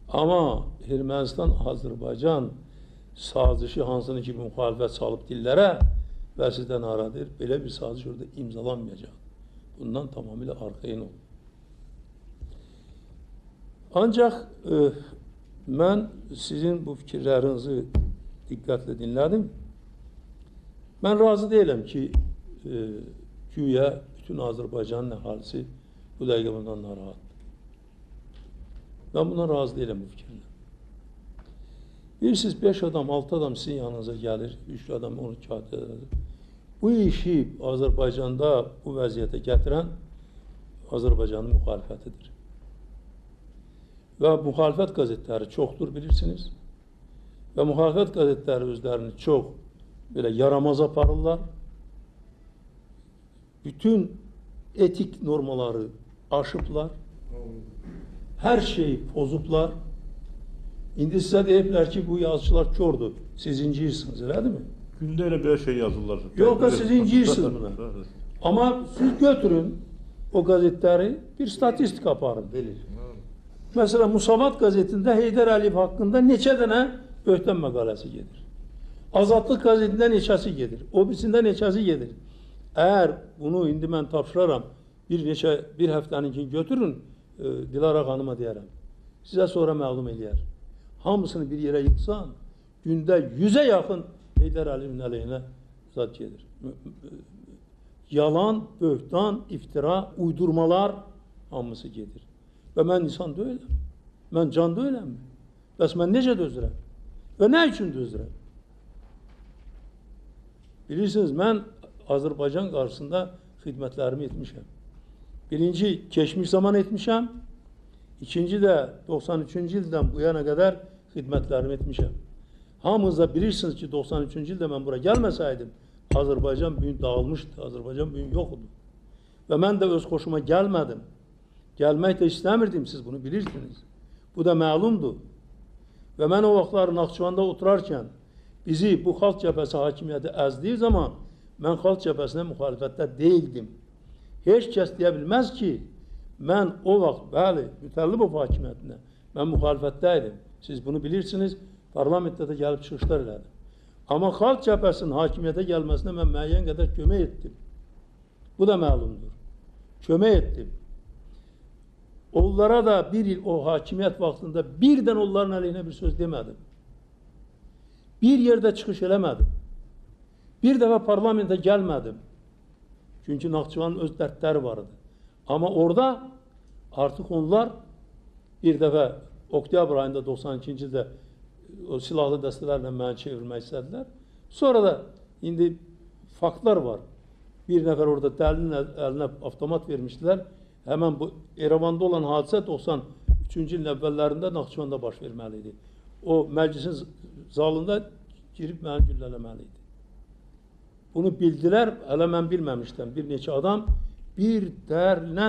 Amma Ermənistan-Azərbaycan sazişi hansını ki, müxalifət salıb dillərə və sizdən narahatdır, belə bir saziş orada imzalanmayacaq. Bundan tamamilə arxayın olun. Ancaq mən sizin bu fikirlərinizi diqqətlə dinlədim. Mən razı deyiləm ki, güya bütün Azərbaycanın əhalisi bu dəqiqə bundan narahatdır. Mən bundan razı deyiləm bu fikirlə. Bilirsiniz, 5 adam, 6 adam sizin yanınıza gəlir, 3 adam onu kağıt edir. Bu işi Azərbaycanda bu vəziyyətə gətirən Azərbaycanın müxalifətidir. Və müxalifət qəzetləri çoxdur, bilirsiniz. Və müxalifət qəzetləri özlərini çox belə yaramaz aparırlar. Bütün etik normaları aşıblar. Hər şeyi pozublar. İndi sizə deyiblər ki, bu yazıçılar kordur. Siz inciyirsiniz, elədirmi? Gündə elə belə şey yazırlar. Yox da siz inciyirsiniz buna. Amma siz götürün o qəzetləri, bir statistika aparın. Bilir. Məsələn, Musavat qəzetində Heydər Əliyev haqqında neçə dənə böhtan məqaləsi gedir. Azadlıq qəzetində neçəsi gedir. O birisində neçəsi gedir. Əgər bunu indi mən tapşıraram, bir həftəninkini götürün, Dilara xanıma deyərəm. Sizə sonra məlum eləyər. Hamısını bir yerə yıxsan, gündə 100-ə yaxın Heydər Əliyevin əleyhinə zat gedir. Yalan, böhtan, iftira, uydurmalar hamısı gedir. Və mən insan deyiləm. Mən can deyiləm. Bəs mən necə dözürəm? Və nə üçün dözürəm? Bilirsiniz, mən Azərbaycan qarşısında xidmətlərimi etmişəm. Birinci, keçmiş zaman etmişəm. İkinci də 93-cü ildən bu yana qədər xidmətlərimi etmişəm. Hamınız da bilirsiniz ki, 93-cü ildə mən bura gəlməsəydim, Azərbaycan bugün dağılmışdı, Azərbaycan bugün yox idi. Və mən də öz xoşuma gəlmədim. Gəlmək də istəmirdim, siz bunu bilirsiniz. Bu da məlumdur. Və mən o vaxtlar Naxçıvanda oturarkən bizi bu Xalq Cəbhəsi hakimiyyəti əzdiyi zaman mən Xalq Cəbhəsinə müxalifətdə deyildim. Heç kəs deyə bilməz ki, mən o vaxt, bəli, Mütəllibov hakimiyyətinə mən müxalifətdə idim. Siz bunu bilirsiniz, parlamentdə də gəlib çıxışlar elədim. Amma Xalq Cəbhəsinin hakimiyyətə gəlməsinə mən müəyyən qədər kömək etdim. Bu da məlumdur. Kömək etdim. Onlara da bir il o hakimiyyət vaxtında birdən onların əleyhinə bir söz demədim. Bir yerdə çıxış eləmədim. Bir dəfə parlamentə gəlmədim. Çünki Naxçıvanın öz dərdləri var idi. Amma orada artıq onlar bir dəfə oktyabr ayında 92-ci ildə o silahlı dəstələrlə məni çevirmək istədilər. Sonra da indi faktlar var. Bir nəfər orada dəlinin əlinə avtomat vermişdilər. Həmən bu Erevanda olan hadisə 93-cü ilin əvvəllərində Naxçıvanda baş verməli idi. O məclisin zalında girib məni güllələməli idi. Bunu bildilər, hələ mən bilməmişdim. Bir neçə adam bir dərlə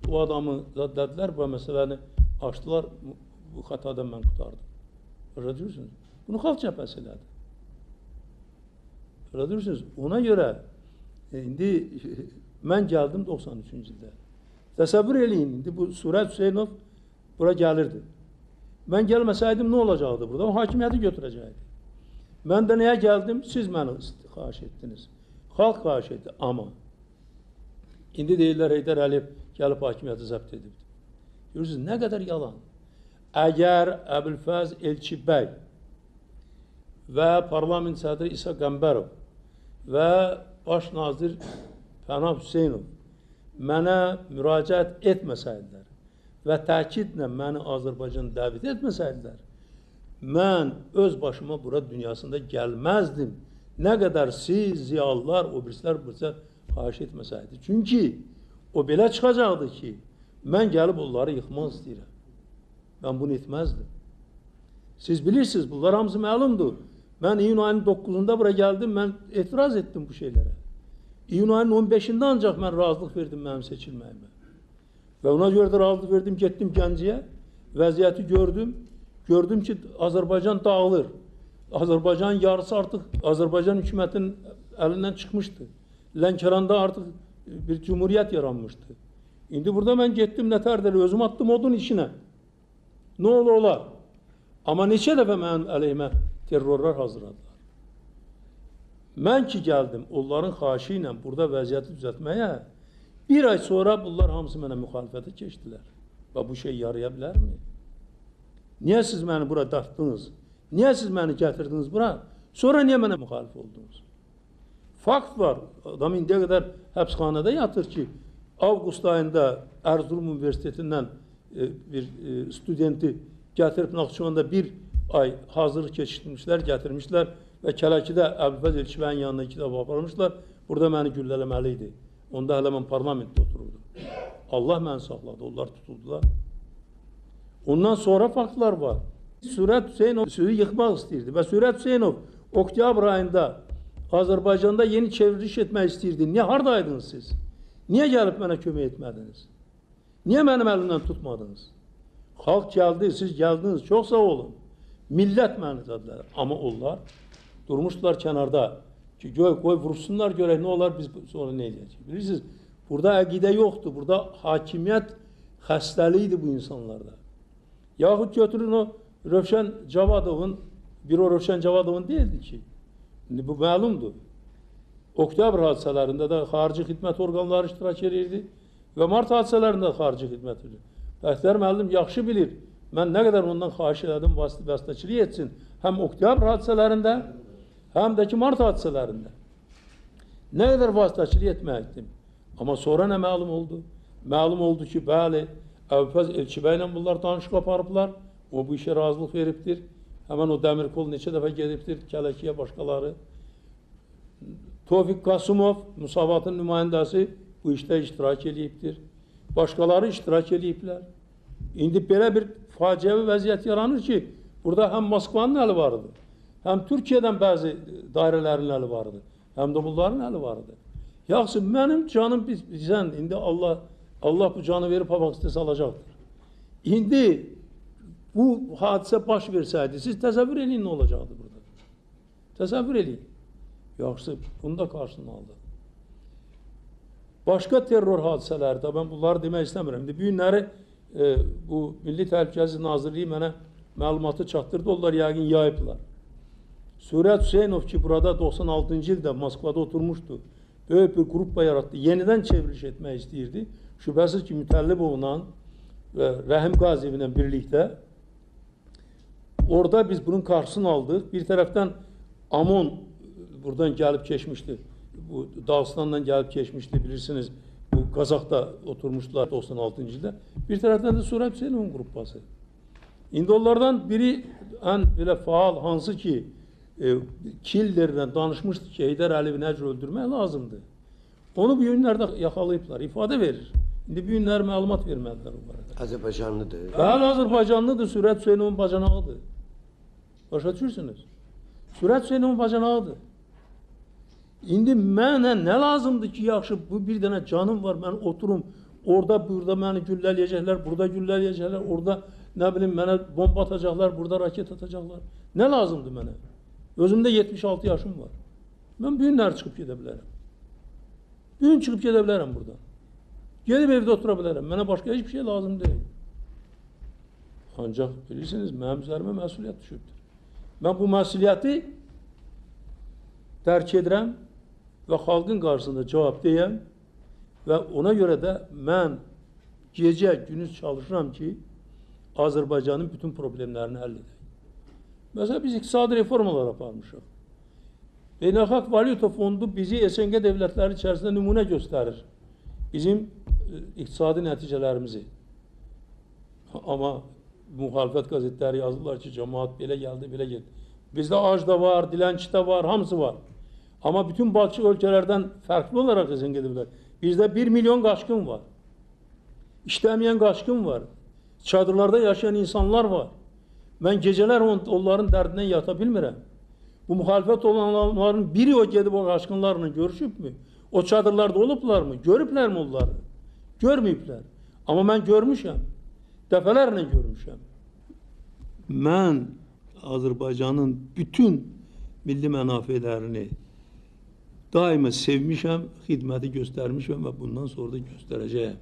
o adamı zad dedilər, bu məsələni açdılar, bu xətadan mən qurtardım. Başa düşürsünüz? Bunu Xalq Cəbhəsi elədi. Başa düşürsünüz? Ona görə indi mən gəldim 93-cü ildə. Təsəvvür eləyin, indi bu Surət Hüseynov bura gəlirdi. Mən gəlməsəydim nə olacaqdı burada? O hakimiyyəti götürəcəkdi. Mən də nəyə gəldim? Siz məni xahiş etdiniz. Xalq xahiş etdi, amma indi deyirlər Heydər Əliyev gəlib hakimiyyəti zəbt edibdi. Görürsünüz, nə qədər yalan. Əgər Əbülfəz Elçibəy və parlament sədri İsa Qəmbərov və baş nazir Pənah Hüseynov mənə müraciət etməsəydilər və təkidlə məni Azərbaycan dəvət etməsəydilər, mən öz başıma bura dünyasında gəlməzdim. Nə qədər siz, ziyalılar, o birislər, bu birislər xahiş etməsəydi. Çünki o belə çıxacaqdı ki, mən gəlib onları yıxmaq istəyirəm. Mən bunu etməzdim. Siz bilirsiniz, bunlar hamısı məlumdur. Mən iyun ayının 9-unda bura gəldim, mən etiraz etdim bu şeylərə. İyun ayının 15-ində ancaq mən razılıq verdim mənim seçilməyimə. Və ona görə də razılıq verdim, getdim Gəncəyə, vəziyyəti gördüm. Gördüm ki, Azərbaycan dağılır. Azərbaycanın yarısı artıq Azərbaycan hökumətinin əlindən çıxmışdı. Lənkəranda artıq bir cumhuriyyət yaranmışdı. İndi burada mən getdim, nətər də özüm attım odun içinə. Nə olur olar? Amma neçə dəfə mənim əleyhimə terrorlar hazırladılar. Mən ki gəldim onların xahişi ilə burada vəziyyəti düzəltməyə, bir ay sonra bunlar hamısı mənə müxalifətə keçdilər. Və bu şey yaraya bilərmi? Niyə siz məni bura dartdınız? Niyə siz məni gətirdiniz bura? Sonra niyə mənə müxalif oldunuz? Fakt var. Adam indiyə qədər həbsxanada yatır ki, avqust ayında Erzurum Universitetindən bir studenti gətirib Naxçıvanda bir ay hazırlıq keçirmişlər, gətirmişlər və Kələkidə Əbülfəz Elçibəyin yanına 2 dəfə aparmışlar. Burada məni güllələməli idi. Onda hələ mən parlamentdə otururdum. Allah məni saxladı, onlar tutuldular. Ondan sonra faktlar var. Sürət Hüseynov sözü yıxmaq istəyirdi və Sürət Hüseynov oktyabr ayında Azərbaycanda yeni çevriliş etmək istəyirdi. Niyə, haradaydınız siz? Niyə gəlib mənə kömək etmədiniz? Niyə mənim əlimdən tutmadınız? Xalq gəldi, siz gəldiniz, çox sağ olun. Millət məni dedilər. Amma onlar durmuşdular kənarda ki, qoy vursunlar görək nə olar, biz sonra nə eləyəcəyik. Bilirsiniz, burada əqidə yoxdur, burada hakimiyyət xəstəliyi idi bu insanlarda. Yaxud götürün o Rövşən Cavadovun, bir o Rövşən Cavadovun deyildi ki, indi bu məlumdur. Oktyabr hadisələrində də xarici xidmət orqanları iştirak edirdi və mart hadisələrində də xarici xidmət edirdi. Bəxtiyar müəllim yaxşı bilir, mən nə qədər ondan xahiş elədim, vasitəçilik etsin, həm oktyabr hadisələrində, həm də ki mart hadisələrində. Nə qədər vasitəçilik etməyə etdim. Amma sonra nə məlum oldu? Məlum oldu ki, bəli, Əbülfəz Elçibəylə bunlar danışıq aparıblar, o bu işə razılıq veribdir. Həmən o Dəmirkol neçə dəfə gedibdir, Kələkiyə başqaları. Tofiq Qasımov, Müsavatın nümayəndəsi bu işdə iştirak eləyibdir. Başqaları iştirak eləyiblər. İndi belə bir faciəvi vəziyyət yaranır ki, burada həm Moskvanın əli vardı, həm Türkiyədən bəzi dairələrin əli vardı, həm də bunların əli vardı. Yaxşı, mənim canım bizən, indi Allah bu canı verib hava istəsə alacaqdır. İndi bu hadisə baş versəydi, siz təsəvvür eləyin nə olacaqdı burada. Təsəvvür eləyin. Yaxşısı, bunu da qarşısını aldı. Başqa terror hadisələri də, mən bunları demək istəmirəm. İndi bu günləri bu Milli Təhlükəsizlik Nazirliyi mənə məlumatı çatdırdı, onlar yəqin yayıblar. Sürət Hüseynov ki, burada 96-cı ildə Moskvada oturmuşdu, böyük bir qrupla yaratdı, yenidən çevriliş etmək istəyirdi. Şübhəsiz ki, Mütəllibovla və Rəhim Qaziyevlə birlikdə orada biz bunun qarşısını aldıq. Bir tərəfdən AMON buradan gəlib keçmişdi, bu Dağıstandan gəlib keçmişdi, bilirsiniz, bu Qazaxda oturmuşdular 96-cı ildə. Bir tərəfdən də Sürət Hüseynovun qrupası. İndi onlardan biri ən belə faal, hansı ki, Killerlə danışmışdı ki, Heydər Əliyevi nə cür öldürmək lazımdır. Onu bu günlərdə yaxalayıblar, ifadə verir. İndi bu günlər məlumat vermədilər o barədə. Azərbaycanlıdır. Bəli, Azərbaycanlıdır, Sürət Hüseynovun bacanağıdır. Başa düşürsünüz? Sürət Hüseynovun bacanağıdır. İndi mənə nə lazımdır ki, yaxşı, bu bir dənə canım var, mən oturum, orada, burada məni güllələyəcəklər, burada güllələyəcəklər, orada, nə bilim, mənə bomba atacaqlar, burada raket atacaqlar. Nə lazımdır mənə? Özümdə 76 yaşım var. Mən bu günlər çıxıb gedə bilərəm. Bu gün çıxıb gedə bilərəm buradan. Gedib evdə otura bilərəm. Mənə başqa heç bir şey lazım deyil. Ancaq bilirsiniz, mənim üzərimə məsuliyyət düşübdür. Mən bu məsuliyyəti dərk edirəm və xalqın qarşısında cavab deyəm və ona görə də mən gecə gündüz çalışıram ki, Azərbaycanın bütün problemlərini həll edək. Məsələn, biz iqtisadi reformalar aparmışıq. Beynəlxalq Valyuta Fondu bizi SNG dövlətləri içərisində nümunə göstərir. Bizim iqtisadi nəticələrimizi. Amma müxalifət qəzetləri yazırlar ki, cəmaat belə gəldi, belə getdi. Bizdə ac da var, dilənçi də var, hamısı var. Amma bütün Balçıq ölkələrdən fərqli olaraq SNG dövlətləri. Bizdə 1 milyon qaçqın var. İşləməyən qaçqın var. Çadırlarda yaşayan insanlar var. Mən gecələr onların dərdindən yata bilmirəm. Bu müxalifət olanların biri o gedib o qaçqınlarla görüşübmü? O çadırlarda olublarmı? Görüblərmi onları? Görməyiblər. Amma mən görmüşəm. Dəfələrlə görmüşəm. Mən Azərbaycanın bütün milli mənafelərini daima sevmişəm, xidməti göstərmişəm və bundan sonra da göstərəcəyəm.